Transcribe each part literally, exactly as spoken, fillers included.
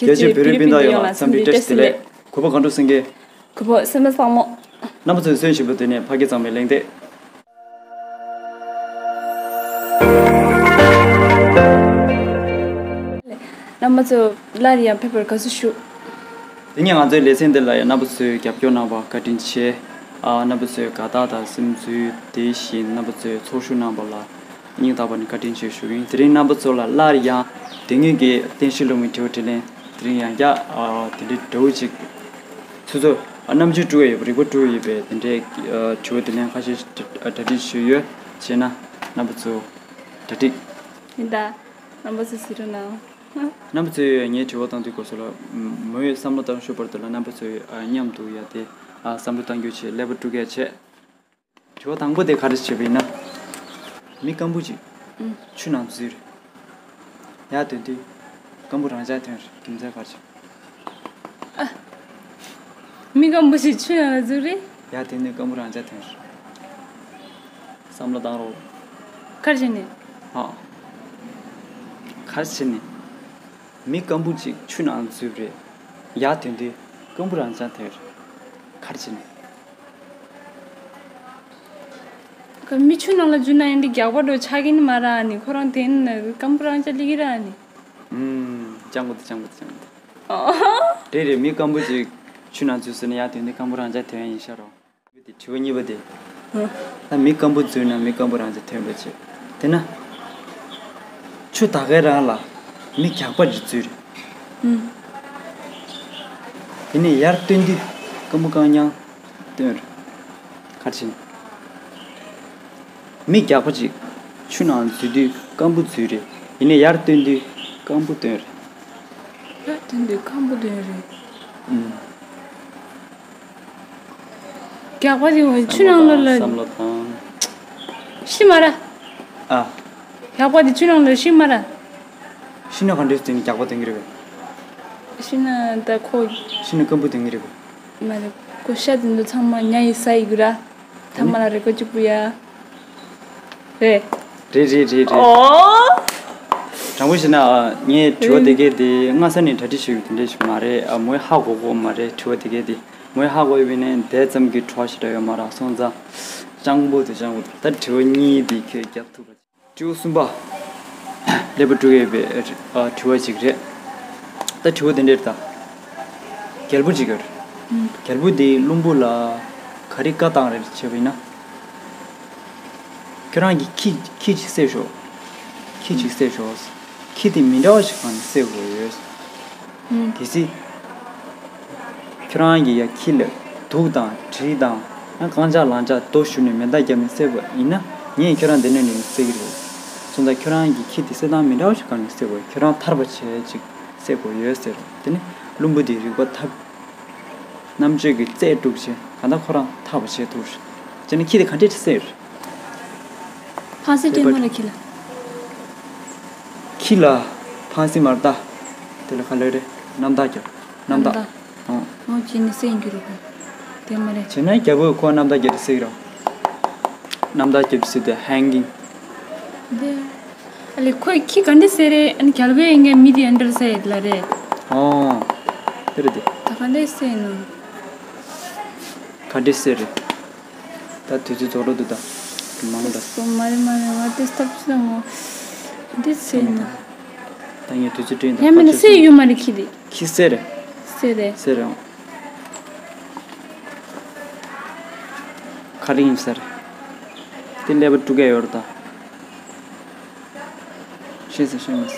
རྒྱལ་གཅེས་བོད་རིགས་སྤུན་ཟླ་ཡོངས་ལ་འཚམས་འདྲི་བཀྲ་ཤིས་བདེ་ལེགས། གུས་པ་སྒང་དྲུག་སེང་གེ། གུས་པ་སེམས་དཔའ་བཟང་མོ། རྣམ་པ་ཚོས་གསོན་བཞིན་པ་དེ་ནས་ཕ་གི་གཙང་མའི་གླེང་སྟེགས། རྣམ་པ་ཚོ་སླར་ཡང་ཕེབས་པར་དགའ་བསུ་ཞུ། དེ་ནས་ང་ཚོའི་ལེ་ཚན་འདི་ལ་ཡང་རྣམ་པ་ཚོས་རྒྱབ་སྐྱོར་གནང་བར་བཀའ་དྲིན་ཆེ། ཨ། རྣམ་པ་ཚོའི་དགའ་རྟགས་དང་སེམས་འཚོ་དེ་བཞིན་རྣམ་པ་ཚོས་ཚོགས་ཞུགས་གནང་བ་ལ་སྙིང་ཐག་པ་ནས་བཀའ་དྲིན་ཆེ་ཞུ་གི་ཡིན། དེ་རིང་རྣམ་པ་ཚོ་ལ་སླར་ཡང་དེ་སྔོན་གྱི་བསྟན་བཤིག་སློང་བའི་དྲི་བ་དྲིས་ལན། དེ་རིང་ཡང་བསྐྱར། ཨ། དེ་འདྲའི་འདྲ་བོ་ཅིག་སོ་སོ། ཨ། རྣམ་དཔྱོད་སྤྲོ་བ་ཡོད་པ། རིག་པ་སྤྲོ་བ་ཡོད་པའི་དེ་འདྲའི། ཨ། དྲི་བ་དྲིས་ལན་ཁ་ཤས་ཤིག་གྲ་སྒྲིག་ཞུས་ཡོད། བྱས་ན་རྣམ་པ་ཚོ་གྲ་སྒྲིག་ཡིན་ད། རྣམ་པ་ཚོ་གཟིགས་རོགས་གནང་། རྣམ་པ་ཚོས་ངའི་དྲི་བ་བཏང་དུས་སྐབས་སུ་ལ། མོས་བསམ་བློ་བཏང་ཤོག་བར་དུ་ལ་རྣམ་པ་ཚོས། ཨ། མཉམ་དུ་ཡ་དེ། ཨ། བསམ་བློ་བཏང་རྒྱུ་ཆེད་ཀླད་པ་དཀྲུག་གལ་ཆེ། དྲི་བ་དང་པོ་དེ་ག་རེ་བྱས་པ་ཡིན་ན། མི་སྐམ་པོ་ཅིག་ཨུ། ཆུ་ནང་འཛུལ་རེད། ཡར་ཐོན་དུས་སྐམ་པོ་རང་འཇགས་ཐོན་རེད། རྒྱུ་མཚན་ག་རེ་བྱས། ཨ། མི་སྐམ་པོ་ཞིག་ཆུ་ནང་ལ་འཛུལ་རེད། ཡར་ཐོན་དུས་སྐམ་པོ་རང་འཇགས་ཐོན་རེད། བསམ་བློ་བཏང་རོགས། ག་རེ་བྱས་ནས། ཨ། ག་རེ་བྱས་ནས། མི་སྐམ་པོ་ཅིག་ཆུ་ནང་འཛུལ་རེད། ཡར་ཐོན་དུས་སྐམ་པོ་རང་འཇགས་ཐོན་རེད། ག་རེ་བྱས་ནས། ཁོ་མི་ཆུ་ནང་ལ་འཛུལ་ན་ཡང་འདི་རྒྱགས་པ་འགྲོ་ཆགས་ཀྱི་ནི་མ་ར་ཨ་ནི། ཁོ་རང་དེ་ནི་སྐམ་པོ་རང་འཇགས་སླེབས་ཀྱི་ར་ཨ་ནི། ཨུམ། སྤྱང་པོ་དེ་སྤྱང་པོ་དེ་སྤྱང་པོ་དེ། ཨོ། རེད་རེད། མི་སྐམ་པོ་ཅིག་ཆུ་ནང་འཛུལ་ཟེར་ན་ཡར་ཐོན་དུས་སྐམ་པོ་རང་འཇགས་ཐོན་ཡིན་ཤག་རོ། དེ་དྲི་བ་གཉིས་པ་དེ། ཨ། ད་མི་སྐམ་པོ་འཛུལ་ན་མི་སྐམ་པོ་རང་འཇགས་ཐོན་པ་བྱེད། དེ་ན། ཆུ་དག་གའི་རང་ལ་མི་རྒྱགས་པ་ཅིག་འཛུལ་རེད། ཨུམ། དེ་ནས་ཡར་ཐོན་དུས་སྐམ་པོ་རྐང་རྐྱང་ཐོན་རེད། ག་རེ་བྱས་ནས། མི་རྒྱགས་པ་ཅིག་ཆུ་ནང་འཛུལ་དུས་སྐམ་པོ་འཛུལ་རེད། ཡིན་ནའི་ཡར་ཐོན་དུས་སྐམ་པོ་ཐོན་རེད། ཡར་ཐོན་དུས་སྐམ་པོ་ཐོན་རེད། ཨུམ། རྒྱགས་པ་ཅིག་ཆུ་ནང་ལ་ལ། བསམ་བློ་བཏང་། ཤི་མ་ར། ཨ། རྒྱགས་པ་དེ་ཆུ་ནང་ལ་ཤི་མ་ར། ཤི་ན་ག་འདྲས་ཟེར་ནས་རྒྱགས་པ་ཐོན་གྱི་རེད་པས། ཤི་ན་ད་ཁོ། ཤི་ན་སྐམ་པོ་ཐོན་གྱི་རེད་པས། མ་རེད། ཁོ་ཤ་དེ་ཚོ་ཚང་མ་ཉ་ཡིས་ཟ་ཡི་གི་ར། ཐ་མ་ལ་རེ་སྐོར་གཅིག་པུ་ཡ། རེད། རེད་རེད་རེད་རེད། ཨོ། དྲང་པོ་བཤད་ན། ཨ། ངས་དྲི་བ་དེ་གའི་དེ་སྔ་ས་ནས་གྲ་སྒྲིག་ཞུ་གི་དེ་འདྲས་ཞིག་མ་རེད། ཨ། མོས་ཧ་གོ་གོ་མ་རེད། དྲི་བ་དེ་གའི་དེ་མོས་ཧ་གོ་ཡོད་པས་ནས་དེ་ཙམ་གྱི་བྲོ་བ་ཞེ་དྲག་ཡོད་མ་རེད། སོང་ཙང་སྤྱང་པོ་དེ་སྤྱང་པོ་དེ། ད་དྲི་བ་གཉིས་དེ་ཁྱོད་རྒྱབ་ཐུབ་པ། དྲི་བ་གསུམ་པ། ཀླད་པ་དཀྲུག་ཡས་པའི། ཨ། དྲི་བ་ཅིག་རེད། ད་དྲི་བ་དེ་འདྲས་ད། རྒྱལ་པོ་ཅིག་ཡོད་རེད། ཨུམ། རྒྱལ་པོ་དེ་བློན་པོ་ལ་ག་རེ་བཀའ་བཏང་རེད་བྱས་པ་ཡིན་ན། ཁྱོད་རང་གིས་ཁྱི་ཁྱི་ཅིག་བསད་ཤོག་ཁྱི་ཅིག་བསད་ཤོག་ཁྱི་དེ་མི་འདྲ་བ་ཞིག་སྒང་ནས་བསད་དགོས་ཡོད། ཨུམ། གལ་སྲིད་ཁྱོད་རང་གིས་ཡ་ཁྱི་ལ་དུག་དང་གྲི་དང་ཡང་རྐང་ལྕགས་ལག་ལྕགས་རྡོ་གཞུས་ནས་མེ་མདའ་བརྒྱབ་ནས་བསད་པ་ཡིན་ན། ངས་ཁྱོད་རང་འདི་ནས་ནི་བསད་ཀྱི་རེད། སོང་ཙང་ཁྱོད་རང་གིས་ཁྱི་དེ་བསད་སྟངས་མི་འདྲ་བ་ཞིག་སྒང་ནས་བསད་དགོས། ཁྱོད་རང་ཐར་པ་བྱས་ཅིག་བསད་དགོས་ཡོད་ཟེར། དེ་ནས་བློན་པོ་དེས་རིག་པ་ཐབས། རྣམ་དཔྱོད་ཀྱི་རྩལ་སྤྲུགས་བྱས། གང་ལྟར་ཁོ་རང་ཐར་པ་བྱས་ཐུབ་རེད། བྱས་ན་ཁྱི་དེ་ག་འདྲས་བསད་རེད། ཕངས་སེམས་སྤྲད་མ་རེད་ཁྱི་ལ། ཁྱི་ལ་ཕངས་སེམས་མ་རེད་ད། དེ་ལ་ག་ལབ་རེད། གནམ་བདག་རྒྱབ། གནམ་བདག། གནམ་བདག། ཨོ། ཨོ། བྱས་ནས་བསད་ཡིན་རྒྱུ་རེད་པ། དེ་མ་རེད། བྱས་ན་རྒྱལ་པོས་ཁོ་གནམ་བདག་རྒྱབ་སྟེ་བསད་ཀྱི་རེད། གནམ་བདག་རྒྱབ་སྟེ་བསད་དེ་ཧེང་གིང་། འདི། ཨ་ལེ། ཁོས་ཁྱི་ག་འདྲས་བསད་རེད། ཨ་ནི་རྒྱལ་པོས་ཡིན་མཁན་མི་དེ་ག་འདྲས་བསད་ཡོད་ལ་རེད། ཨོ། དེ་རེད་དེ། ད་ག་འདྲས་བསད་ནོ། ག་འདྲས་བསད་རེད། ད་དུས་ཚོད་རྫོགས་འགྲོ་འདུག་ད། མང་ད། སོ། མ་རེད་མ་རེད། ང་དེ་སྟབས་ཤིག་མོ། འདི་བསད་ན། ད་ངས་དུས་ཚོད་སྤྲད་ཡིན་ད། ཡ་མིན་ན་བསད་ཡོད་མ་རེད་ཁྱི་དེ། ཁྱི་བསད་རེད། བསད་རེད། བསད་རེད། ག་རེ་ཡིན་ཟེར། དེ་ཀླད་པ་དཀྲུག་ག་ཡོད་རེད་ད། ཤེས་སོང་ཤེས་མ་སོང་།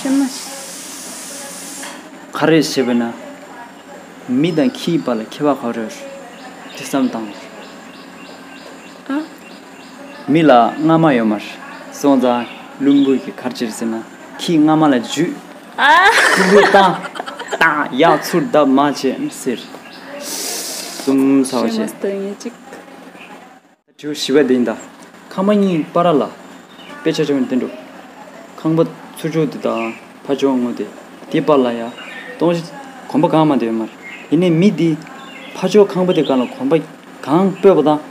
ཤེས་མ་སོང་། ག་རེ་བྱས་པས་ན། མི་དང་ཁྱིའི་བར་ལ་ཁྱད་པར་ག་རེ་ཡོད་རེད། དེ་བསམ་བཏང་། ཨ། མི་ལ་རྔ་མ་ཡོད་མ་རེད། སོང་ཙང་བློན་པོ་གིས་ག་རེ་བྱས་རེད་ཟེར་ན། ཁྱི་རྔ་མ་ལ་འཇུས། ཨ། ཁུ་བོ་བཏང་། བཏང་། ཡག་ཚུར་བརྡབ་མ་བྱེད་ཟེར། གསུམ་ཚར་བ་བྱས། ཤེས་མ་སོང་ངས་གཅིག་དྲི་བ་བཞི་པ་འདི་ཡིན་ད། ཁང་པ་གཉིས་བར་ལ་དཔེ་ཆ་བྱུང་བ་འདི་འདྲ། ཁང་པ་ཚུར་ཕྱོགས་འདི་དང་ཕར་ཕྱོགས་ངོས་དེ། དེའི་བར་ལ་ཡ་སྟོང་གོམ་པ་གང་མ་འདོད་མར། ཡིན་ནའི་མི་འདི་ཕར་ཕྱོགས་ཁང་པ་དེ་སྒང་ལ་གོམ་པ་གང་སྤོས་པ་དང་།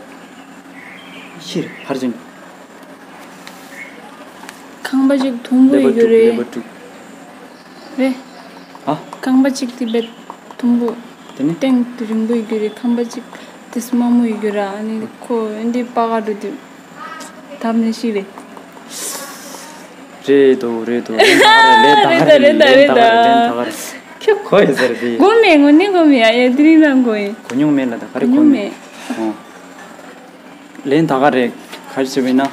ཤི་རེད་ཕར་ཕྱིན། ཁང་པ་ཅིག་དུམ་བུ་ཡོད་རྒྱུ་རེད། ཀླད་པ་དཀྲུག། རེད། ཨ། རྐང་པ་གཅིག་དེ་བེད་མཐོན་པོ། དེ་ནི། སྟེང་དུ་རིང་པོ་ཡོད་རྒྱུ་རེད། ཁང་པ་གཅིག་དེ་དམའ་མོ་ཡོད་རྒྱུ་ར། ཨ་ནི་ཁོ་འདི་པ་ག་འགྲོ་དུས་ཐབ་ནས་ཤི་རེད། རེད་དོ། རེད་དོ། ལན་ད་ག་རེད། ལན་ད་ག་རེད། ལན་ད་ག་རེད། ལན་ད་ག་རེད། ཁྱོད་གོ་ཡོད་ཟེར་དེ། གོ་མེད། དངོས་གནས་གོ་མེད། ཨ་ཡ། དེ་རིང་ལ་གོ་ཡིན། གོ་མྱོང་མེད་ལ། ད་ག་རེ་གོ་མྱོང་མེད། ཨོ། ལན་ད་ག་རེད། ག་རེ་བྱས་པ་ཡིན་ན།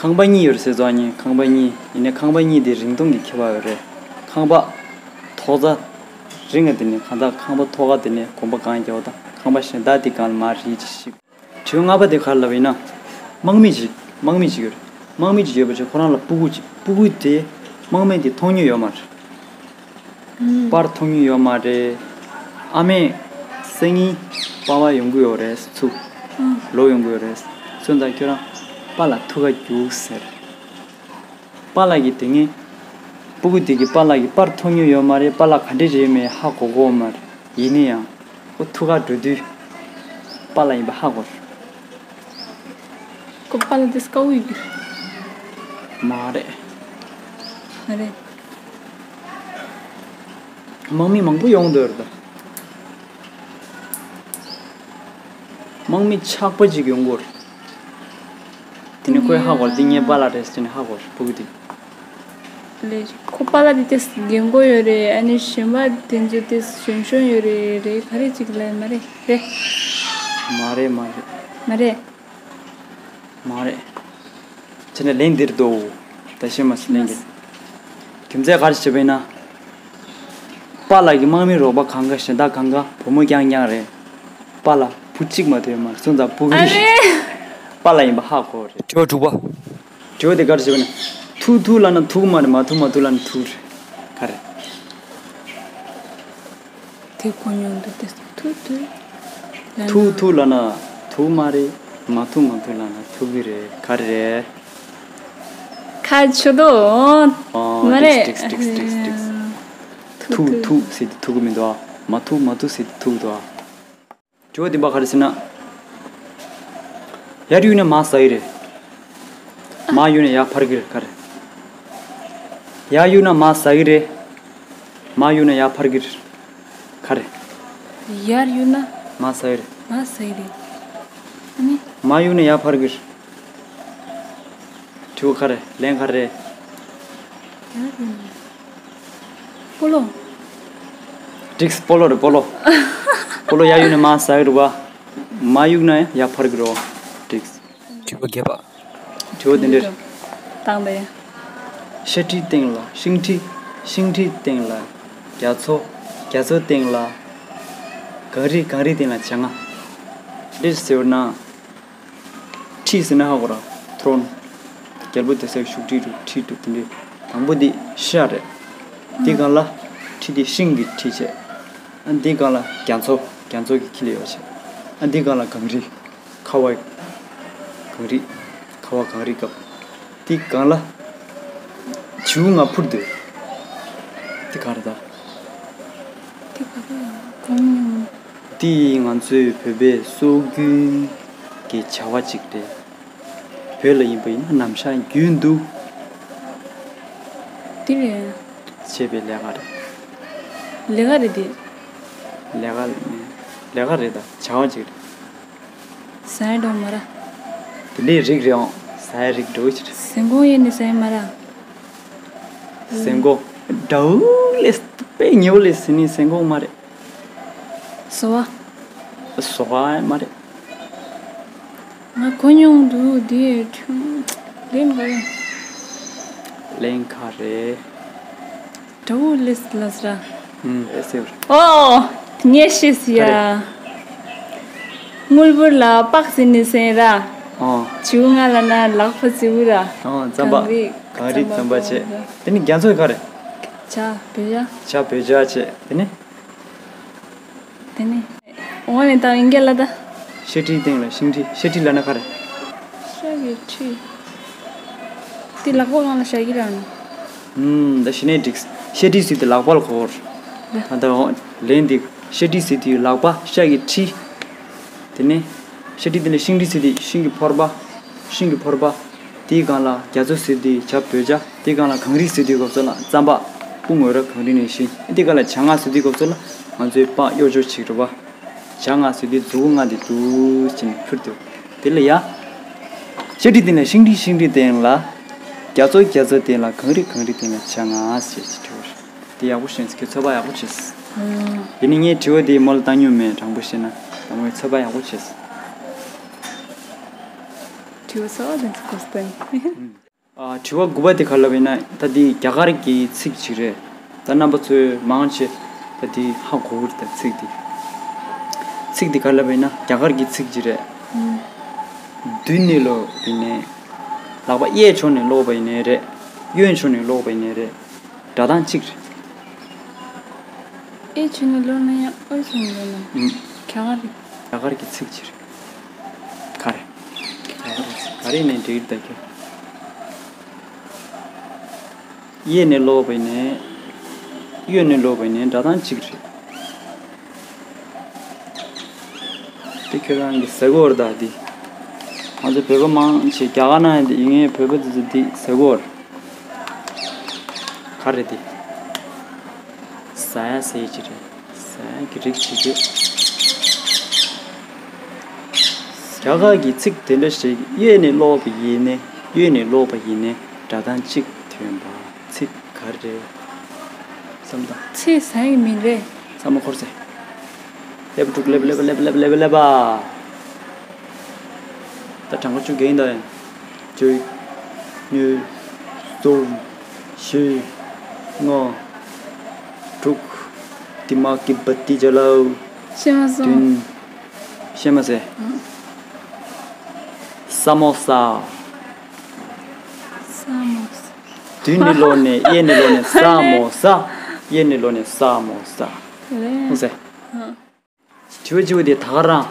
ཁང་པ་གཉིས་ཡོད་རེད་ཟེར་ཙང་ནི། ཁང་པ་གཉིས་ཡིན་ནའི་ཁང་པ་གཉིས་དེ་རིང་ཐུང་གི་ཁྱད་པར་ཡོད་རེད། ཁང་པ་མཐོ་ས་རིང་ང་དེ་ནས། གང་ལྟར་ཁང་པ་མཐོ་ཁ་དེ་ནས་གོམ་པ་གང་རྒྱག་པ་དང་། ཁང་པ་གཞན་དག་དེ་གང་ལ་མར་རིལ་ཅིག་ཤིག་དྲི་བ་ལྔ་པ་དེ་ག་རེ་ལབ་ཡིན་ན། དམག་མི་ཅིག་དམག་མི་ཅིག་ཡོད་རེད། དམག་མི་ཅིག་ཡོད་པ་ཅིག་ཁོ་རང་ལ་སྤུ་གུ་ཅིག་སྤུ་གུ་དེ་དམག་མི་དེ་མཐོང་མྱོང་ཡོད་མ་རེད། ཨུམ། པར་མཐོང་མྱོང་ཡོད་མ་རེད། ཨ་མས་སང་ཉིན་པ་ཕ་ཡོང་གི་ཡོད་རེད་ཚུར། ཨུམ། ལོག་ཡོང་གི་ཡོད་རེད། སོང་ཙང་ཁྱོད་རང་པཱ་ལགས་ཐུག་ག་རྒྱུགས་ཟེར། པཱ་ལགས་ཀྱིས་དེ་སྔོན་སྤུ་གུ་དེ་གིས་པཱ་ལགས་ཀྱི་པར་མཐོང་མྱོང་ཡོད་མ་རེད། པཱ་ལགས་ག་འདྲས་རེད་མེད་ཧ་གོ་གོ་མ་རེད། ཡིན་ན་ཡང་ཁོ་ཐུག་ག་འགྲོ་དུས་པཱ་ལགས་ཡིན་པ་ཧ་གོ་རེད། ཁོ་པཱ་ལགས་དེ་དཀར་པོ་ཡོད་ཀྱི་རེད། མ་རེད། མ་རེད། དམག་མི་མང་པོ་ཡོང་འདོད་རེད་ད། དམག་མི་ཆགས་པ་ཅིག་ཡོང་གི་རེད། དེ་ནས་ཁོས་ཧ་གོ་རེད། དེ་ངའི་པཱ་ལགས་རེད་ཟེར་ནས་ཧ་གོ་རེད་སྤུ་གུ་དེ། ལས་ཁོ་པཱ་ལགས་དེ་ཏོག་ཙམ་རྒན་གོག་ཡོད་རེད། ཨ་ནི་གཞན་པ་དེ་ཚོ་ཏོག་ཙམ་གཞོན་གཞོན་ཡོད་རེད། རེད། ག་རེ་ཅིག་ལབ་མ་རེད། རེད། མ་རེད། མ་རེད། མ་རེད། མ་རེད། བྱས་ན་ལན་འདིར་འདུག་ད་ཤེས་མ་སོང་ལན་འདིར། རྒྱུ་མཚན་ག་རེ་བྱས་པ་ཡིན་ན། པཱ་ལགས་ཀྱི་དམག་མི་རོགས་པ་གང་ག་གཞན་དག་གང་ག་བུ་མོ་རྐྱང་རྐྱང་རེད། པཱ་ལགས་བུ་གཅིག་མ་གཏོགས་ཡོད་མ་རེད། སོང་ཙང་སྤུ་གུ་ཨ་རེད། པཱ་ལགས་ཡིན་པ་ཧ་གོ་རེད། དྲི་བ་དྲུག་པ། དྲི་བ་དེ་ག་རེ་བྱས་པ་ཡིན་ན། ཐུག་ཐུག་ལབ་ན་ཐུག་མ་རེད། མ་ཐུག་མ་ཐུག་ལབ་ན་ཐུག་རེད། ག་རེ། དེ་གོ་མྱོང་འདུག་དེ་ཐུག་ཐུག་ལབ་ན། ཐུག་ཐུག་ལབ་ན་ཐུག་མ་རེད། མ་ཐུག་མ་ཐུག་ལབ་ན་ཐུག་གི་རེད། ག་རེ་རེད། ཁ་ཆུ་དོ། ཨོ། མ་རེད། ཏིག་ཏིག་ཏིག་ཏིག་ཏིག་ཐུག་ཐུག་ཐུག་ཟེར་དེ་ཐུག་གི་མི་འདུག་ཨ། མ་ཐུག་མ་ཐུག་ཟེར་དེ་ཐུག་འདུག་ཨ། དྲི་བ་བདུན་པ་ག་རེ་ཟེར་ན། ཡར་གཡུག་ན་མར་ཟག་གི་རེད། མར་གཡུག་ན་ཡར་འཕར་གི་རེད། ག་རེ། ཡར་གཡུག་ན་མར་ཟག་གི་རེད། མར་གཡུག་ན་ཡར་འཕར་གི་རེད། ག་རེ། ཡར་གཡུག་ན། མར་ཟག་གི་རེད། མར་ཟག་གི་རེད། ཨ་ནི། མར་གཡུག་ན་ཡར་འཕར་གི་རེད། དྲི་བ་ག་རེ། ལན་ག་རེ། ཡར་གཡུག་ན། སྤོ་ལོ། འགྲིགས། སྤོ་ལོ་རེད། སྤོ་ལོ། སྤོ་ལོ་ཡར་གཡུག་ན་མར་ཟག་གི་རེད་པ། མར་གཡུག་ན་ཡར་འཕར་གི་རེད་པ། འགྲིགས། དྲི་བ་བརྒྱད་པ། དྲི་བ་འདི་འདྲ། བཏང་པ་ཡ། ཤ་ཁྲིའི་སྟེང་ལ་ཤིང་ཁྲི། ཤིང་ཁྲིའི་སྟེང་ལ་རྒྱ་མཚོ། རྒྱ་མཚོའི་སྟེང་ལ་གངས་རི། གངས་རིའི་སྟེང་ལ་བྱ་ང་། འདི་ཟེར་བ་ན། ཁྲི་ཟེར་ན་ཧ་གོ་ར། ཐུ་རོན། རྒྱལ་པོ་སྡོད་སའི་བཞུགས་ཁྲི་རུ་ཁྲི་འདུག་དེ་འདྲའི། དང་པོ་འདི་ཤ་རེད། འདི་སྒང་ལ་ཁྲི་དེ་ཤིང་གི་ཁྲི་བྱས། ཨ་འདི་སྒང་ལ་རྒྱ་མཚོ། རྒྱ་མཚོ་གི་ཁྱི་ལ་ཡོད་བྱས། ཨ་འདི་སྒང་ལ་གངས་རི། ཁ་བ་གངས་རི། ཁ་བ་གངས་རི་སྐབས། དེ་སྒང་ལ་བྱིའུ་ང་འཕུར་འདུག་དེ་ག་རེ་ད། དེ་ག་རེ་ཡིན་གོ་མྱོང་། དེ་ང་ཚོའི་བོད་པའི་སྲོལ་རྒྱུན་གྱི་བྱ་བ་ཅིག་རེད། བོད་ལ་ཡིན་པ་ཡིན་ན་ནམ་ཞག་རྒྱུན་དུ། དེ་རེད། བྱེད་པའི་ལས་ཀ་རེད། ལས་ཀ་རེད་དེ། ལས་ཀ་ལས་ཀ་རེད་ད། བྱ་བ་ཅིག་རེད། ཟ་ཡ་འགྲོ་མ་ར། དེ་འདྲའི་རིགས་རེད་ཨང་། ཟ་ཡ་རིགས་འགྲོ་ཅི་རེད། ཟན་གོང་ཡེ་ནས་ཟ་ཡ་མ་ར། ཟན་གོང་། དགྲ་བོ་ལས་དཔེ་ཉེ་བོ་ལས་ཟིན་ནི་ཟན་གོང་མ་རེད། ཟོ་བ། ཟོ་བ་མ་རེད། ང་གོ་མྱོང་འདུག་དེ་ཁྱོད་ལན་ག་རེད། ལན་ག་རེད། དགྲ་བོ་ལས་ལ་ཟེར། ཨུམ། ཨེ་ཟེར། ཨོ། ངས་ཤེས་སི་ཡ། ག་རེ། དངུལ་ཕོར་ལ་པགས་ཟེར་ནི་ཟེར་ར། ཨོ། བྱིའུ་ང་ལ་ན་ལག་པ་བྱིའུ་ར། ཨོ། རྩམ་པ། གངས་རི། གངས་རི་རྩམ་པ་བྱས། དེ་ནི་རྒྱ་མཚོ་ག་རེ། བྱ་བོད་བྱ། བྱ་བོད་བྱ་བྱས། དེ་ནི། དེ་ནི། འོ་ནི་ད་ཨིན་སྐད་ལ་ད། ཤ་ཁྲིའི་སྟེང་ལ་ཤིང་ཁྲི། ཤ་ཁྲི་ལབ་ན་ག་རེ། ཤ་གི་ཁྲི། དེ་ལག་པ་སྒང་ལ་བཞག་གི་ར་ནི། ཨུམ། ད་ཤི་ནས་འགྲིག་ཤ་ཁྲི་ཟེར་དུས་ལག་པ་ལ་གོ་བར། ད་ད་འོ་ལན་འདི། ཤ་ཁྲི་ཟེར་དུས་ལག་པ། ཤ་གི་ཁྲི། དེ་ནས་ཤ་ཁྲི་དེ་ལས་ཤིང་ཁྲི་ཟེར་དུས་ཤིང་གི་ཕོར་པ། ཤིང་གི་ཕོར་པ། དེའི་སྒང་ལ་རྒྱ་མཚོ་ཟེར་དུས་བྱ་བོད་བྱ། དེའི་སྒང་ལ་གངས་རི་ཟེར་དུས་གོ་ས་ལ་རྩམ་པ། སྐུ་ངོ་ར་གངས་རི་ནས་ཤིང་། འདི་ག་ལ་བྱ་ང་ཟེར་དུས་སྐབས་སུ་ལ་ང་ཚོའི་པགས་གཡོ་སྦྱོར་བྱེད་རེད་བ། བྱ་ང་ཟེར་དུས་མཛུ་གུ་ལྔ་འདི་འདུག་ཅིང་ཕུར་དུ། དེ་ལ་ཡ། བྱ་འབྲི་སྟེང་ལ་ཤིང་འབྲི། ཤིང་འབྲི་སྟེང་ལ་རྒྱ་མཚོ། རྒྱ་མཚོ་སྟེང་ལ་གངས་རི། གངས་རི་སྟེང་ལ་བྱ་ང་ཟེར་ཅིག་དྲི་བ་རེད། དེ་ཡག་པོ་ཤེས་ཁྱོད་ཚོད་དཔག་ཡག་པོ་བྱས། ཡིན་ནི་ངས་དྲི་བ་དེ་མོ་ལ་བཏང་མྱོང་མེད། དྲང་པོ་བཤད་ན་ད་མོས་ཚོད་དཔག་ཡག་པོ་བྱས། དྲི་བ་གསར་པ་དེ་ཚོ་གོ་སྟངས། ཨ། དྲི་བ་དགུ་པ་དེ་ག་ལབ་ཡིན་ན། ད་འདི་རྒྱ་གར་གྱི་ཚིག་ཅིག་རེད། ད་རྣམ་པ་ཚོས་མང་ཆེ་ད་འདི་ཧ་གོ་གི་རེད། ད་ཚིག་འདི། ཚིག་འདི་ག་ལབ་ཡིན་ན་རྒྱ་གར་གྱི་ཚིག་ཅིག་རེད། མདུན་ནས་ཀློག་པ་ཡིན་ནའི། ལག་པ་གཡས་ཕྱོགས་ནས་ཀློག་པ་ཡིན་ནའི་རེད། གཡོན་ཕྱོགས་ནས་ཀློག་པ་ཡིན་ནའི་རེད། སྒྲ་གདངས་གཅིག་རེད། གཡས་ཕྱོགས་ནས་ཀློག་ན་ཡང་། འོག་ཕྱོགས་ནས་ཀློག་ན་ཡང་། ཨུམ། རྒྱ་གར་རེད། རྒྱ་གར་གྱི་ཚིག་ཅིག་རེད། ག་རེ། རྒྱ་གར་གྱི་ཚིག་ག་རེ་ཡིན་ནའི་འགྲིག་གི་རེད་ད་ཁྱོད། གཡས་ནས་ཀློག་པ་ཡིན་ནའི། གཡོན་ནས་ཀློག་པ་ཡིན་ནའི་སྒྲ་གདངས་གཅིག་རེད། དེ་ཁྱོད་རང་གི་ཟ་གི་ཡོད་རེད་ད་འདི། ང་ཚོ་བོད་པ་མང་ཆེ་རྒྱ་གར་ནང་ཡོད་ངའི་བོད་པ་དེ་ཚོ་འདི་ཟ་གི་ཡོད་རེད། ག་རེ་འདི། ཟ་ཡ་ཟེར་གྱི་རེད། ཟ་ཡ་གི་རིགས་བྱེད་ཀྱི། རྒྱ་གར་གྱི་ཚིག་དེ་འདྲ་ཞིག་གཡས་ནས་ཀློག་པ་ཡིན་ནའི་གཡོན་ནས་ཀློག་པ་ཡིན་ནའི་སྒྲ་གདངས་གཅིག་ཐོན་པ། ཚིག་ག་རེ་རེད། བསམ་དང་། ཚིག་ཟ་ཡི་མིན་རེད། བསམ་བློ་འཁོར་སེ། ཀླད་པ་དཀྲུག་ཀླད་པ་ཀླད་པ། ད་གྲངས་ཀ་བཅུ་བརྒལ་ཡིན་ད་ཡིན། གཅིག་གཉིས། གསུམ། བཞི། ལྔ། དྲུག་དི་མ་ཀི་བ་ཏི་ཇ་ལའུ། ཤེས་མ་སོང་། བདུན། ཤེས་མ་ཟེར། ཨང་། ས་མོ་ས། ས་མོ་ས། མདུན་ནས་ཀློག་ནས་གཡས་ནས་ཀློག་ནས་ས་མོ་ས། གཡས་ནས་ཀློག་ནས་ས་མོ་ས། རེད། ཧུ་ཟེར། ཨང་། དྲི་བ་གཅིག་པོ་དེ་ད་ག་རང་།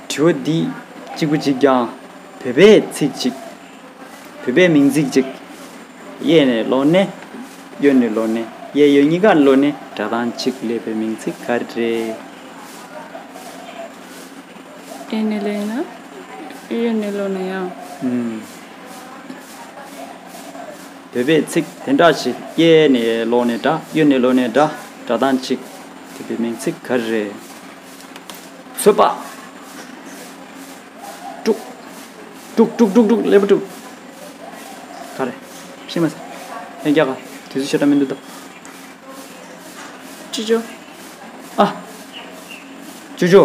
དྲི་བ་འདི་གཅིག་པུ་གཅིག་རྐྱང་། བོད་པའི་ཚིག་གཅིག་བོད་པའི་མིང་ཚིག་གཅིག་གཡས་ནས་ཀློག་ནས། གཡོན་ནས་ཀློག་ནས། གཡས་གཡོན་གཉིས་ཀ་ཀློག་ནས་སྒྲ་གདངས་གཅིག་སླེབས་པའི་མིང་ཚིག་ག་རེ་རེད། གཡས་ནས་ཀློག་ན། གཡོན་ནས་ཀློག་ན་ཡང་། ཨུམ། བོད་པའི་ཚིག་དེ་འདྲ་ཞིག་གཡས་ནས་ཀློག་ནས་སྒྲ། གཡོན་ནས་ཀློག་ནས་སྒྲ། སྒྲ་གདངས་གཅིག་ཐེབས་པའི་མིང་ཚིག་ག་རེ་རེད། ཚོད་དཔག་དཀྲུག་དཀྲུག་དཀྲུག་དཀྲུག་ཀླད་པ་དཀྲུག་ག་རེ། ཤེས་མ་སོང་། ཡང་རྒྱག་ག་དུས་ཚོད་ཞེ་དྲག་མི་འདུག་ད། ཅོ་ཅོ། ཨ། ཅོ་ཅོ།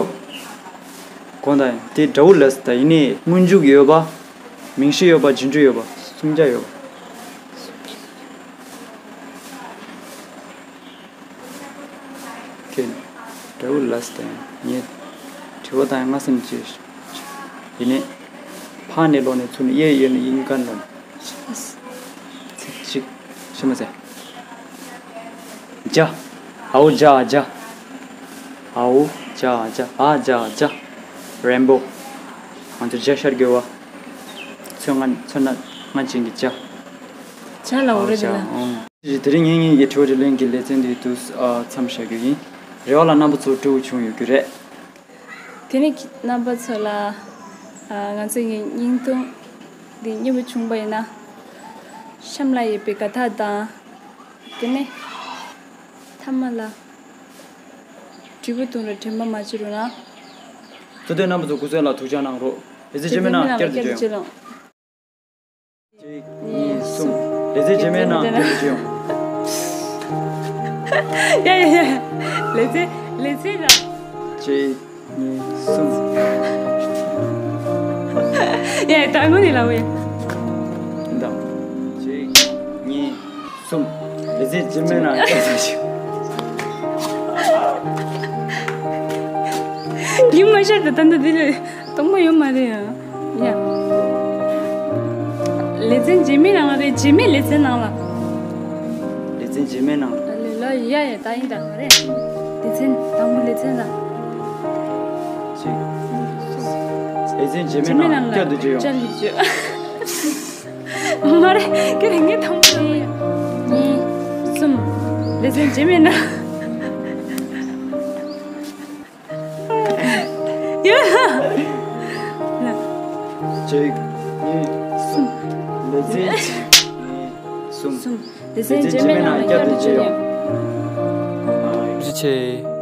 དགོངས་དག་ཡིན། དེ་འདྲ་བོ་ལས་ད་ཡིན་ནི་སྔོན་འཇུག་ཡོད་པ། མིང་གཞི་ཡོད་པ། རྗེས་འཇུག་ཡོད་པ། སུམ་བརྒྱ་ཡོད་པ། ཁྱེད་འདྲ་བོ་ལས་ད་ཡིན། ངས་དྲི་བ་དང་སྔ་སེམས་ཀྱི་ཡིན་ནི། ཕར་ནས་ཀློག་ནས་ཚུར་ནས། གཡས་གཡོན་གཉིས་ཀ་ནས། ཚིག་གཅིག་ཤེས་མ་ཟད། ཇ། ཨའོ་ཇ་ཇ། ཨའོ་ཇ་ཇ། ཨ་ཇ་ཇ། རེན་བོ། ང་ཚོ་ཇ་ཤར་དགོས་པ། ཚོན་ལྔ། ཚོན་སྣ་ལྔ་ཅན་གྱི་ཇ། ཇ་ལ་འོ་རེད་ལ། ཨོ་ཇ། ཨང་། དེ་རིང་ངེད་གཉིས་ཀྱི་དྲི་བ་དྲིས་ལན་གྱི་ལེ་ཚན་འདི་དུ་མཚམས་བཞག་རྒྱུ་ཡིན། རེ་བ་ལ་རྣམ་པ་ཚོ་སྤྲོ་བོ་བྱུང་ཡོད་རྒྱུ་རེད། དེ་ནས་རྣམ་པ་ཚོ་ལ། ཨ། ང་ཚོ་གི་བརྙན་ཐུང་འདི་མཉེས་པོ་བྱུང་པ་ཡིན་ན། གཤམ་ལ་ཡོད་པའི་དགའ་རྟགས་དང་། དེ་ནས་མཐའ་མ་ལ་དྲིལ་བུ་བརྡུང་ར་དྲན་པ་མ་བརྗེད་རོགས་གནང་། གཙོ་དོན་རྣམ་པ་ཚོ་སྐུ་གཟུགས་ལ་ཐུགས་ཅག་གནང་རོགས། ལེ་ཚན་རྗེས་མའི་ནང་བསྐྱར་དུ་མཇལ་ཡོང་། གཅིག་གཉིས། གསུམ། ལེ་ཚན་རྗེས་མའི་ནང་བསྐྱར་དུ་མཇལ་ཡོང་། ཡ་ཡ་ཡ། ལེ་ཚན། ལེ་ཚན་ར། གཅིག་གཉིས། གསུམ། ཡ་ཡ། ད་དངོས་གནས་ལབ་ཡ། འདམ། གཅིག་གཉིས། གསུམ། ལེ་ཚན་རྗེས་མའི་ནང་བསྐྱར་དུ་མཇལ་ཡོང་། ཡིན་མ་ཤར་ད་ད་འདི་ལས། གཏོང་མ་ཡོད་མ་རེད་ཡ། ཡ། ལེ་ཚན་རྗེས་མའི་ནང་ལ་རེད། རྗེས་མའི་ལེ་ཚན་ནང་ལ། ལེ་ཚན་རྗེས་མའི་ནང་། ལ་ལ་ཡ་ཡ། ད་ཡིན་ད་མ་རེད། ལེ་ཚན་དང་པོ་ལེ་ཚན་ལ། གཅིག་གཉིས། གསུམ། ལེ་ཚན་རྗེས་མའི་ནང་བསྐྱར་དུ་བརྗེ་ཡོང་། བསྐྱར་དུ་བརྗེ། མ་རེད། ཁྱེད་རང་ངའི་དང་པོ་ལ། གཉིས། གསུམ། ལེ་ཚན་རྗེས་མའི་ནང་། ཡ། གཅིག་གཉིས། གསུམ། ལེ་ཚན། གསུམ། སྡེ་ཚན་རྗེས་མའི་ནང་ལ་བསྐྱར་དུ་མཇལ་ཡོང་། ཐུགས་རྗེ་ཆེ།